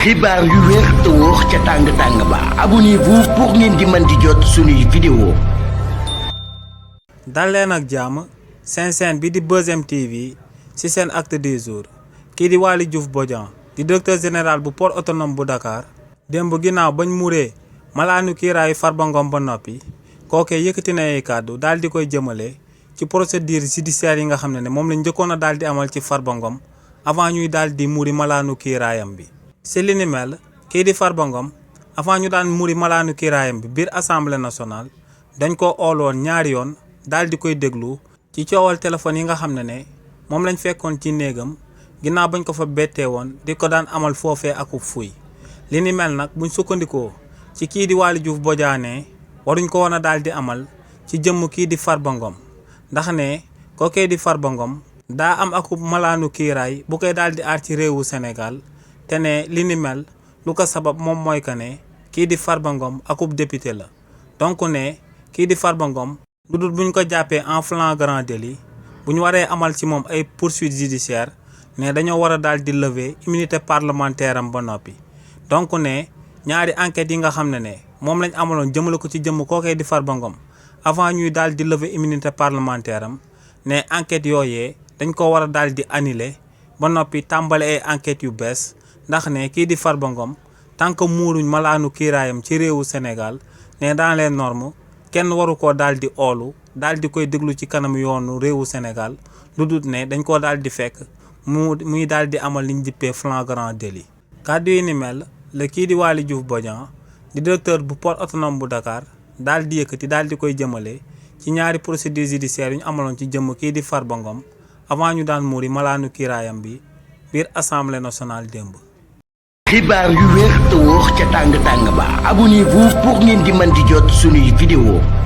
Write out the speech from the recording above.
xibaar yu wér te wóor ca tàng ba abonnez-vous pour ngeen di mën di jot suñuy vidéo. dal leen ak jàmm seen bi di Buzz M TV ci seen acte du jour kii di Waly Diouf Bodian di directeur général bu port autonome bu Dakar démb ginnaaw bañ muuree malaanu kiiraayu Farba Ngom ba noppi kookee yëkkati na ay kàddu daal di koy jëmale ci procédure judiciaire yi nga xam ne moom lañ njëkkoon a daal di amal ci Farba Ngom avant ñuy daal di muuri malaanu kiiraayam bi. ci li ni mel kii di Farba Ngom avant ñu daan muri malaanu kiiraayam bi biir assemblée nationale dañ ko ooloon ñaari yoon daal di koy déglu ci coowal téléphone yi nga xam ne moom lañ fekkoon ci néegam ginnaaw bañ ko fa bettee woon di ko daan amal foofee akub fuy li ni mel nag buñ sukkandikoo ci kii di Waly Diouf Bodian waruñ ko woon a daal di amal ci jëmm kii di Farba Ngom ndax ne kookee di Farba Ngom daa am akub malaanu kiiraay bu koy daal di aar ci réewu Sénégal te ne li ni mel lu ko sabab moom mooy que ne kii di Farba Ngom akub député la donc ne kii di Farba Ngom lu dul buñ ko jàppee en flagrant délit bu ñu waree amal ci moom ay poursuites judiciaires ne dañoo war a daal di lever immunité parlementaire am ba noppi donc ne ñaari enquêtes yi nga xam ne moom lañ amaloon jëmale ko ci jëmm kookee di Farba Ngom avant ñuy daal di lever immunité parlementaire am ne enquêtes yooyee dañ ko war a daal di annuler ba noppi tàmbale ay enquêtes yu bees ndax ne kii di Farba Ngom tant que muuruñ malaanu kiiraayam ci réewu Sénégal ne dans les normes kenn waru koo daal di oolu daal di koy déglu ci kanam yoonu réewu Sénégal lu dul ne dañ koo daal di fekk muy daal di amal liñ dippee flagrant délit. kàddu yi ni mel la kii di Waly Diouf Bodian di directeur bu port autonome bu Dakar daal di yëkkati daal di koy jëmale ci ñaari procédures judiciaires yu ñu amaloon ci jëmm kii di Farba Ngom avant ñu daan muuri malaanu kiiraayam bi biir assemblée nationale démb. xibaar yu wér te wóor ca tàng ba abonnez-vous pour ngeen di mën di jot suñuy vidéo.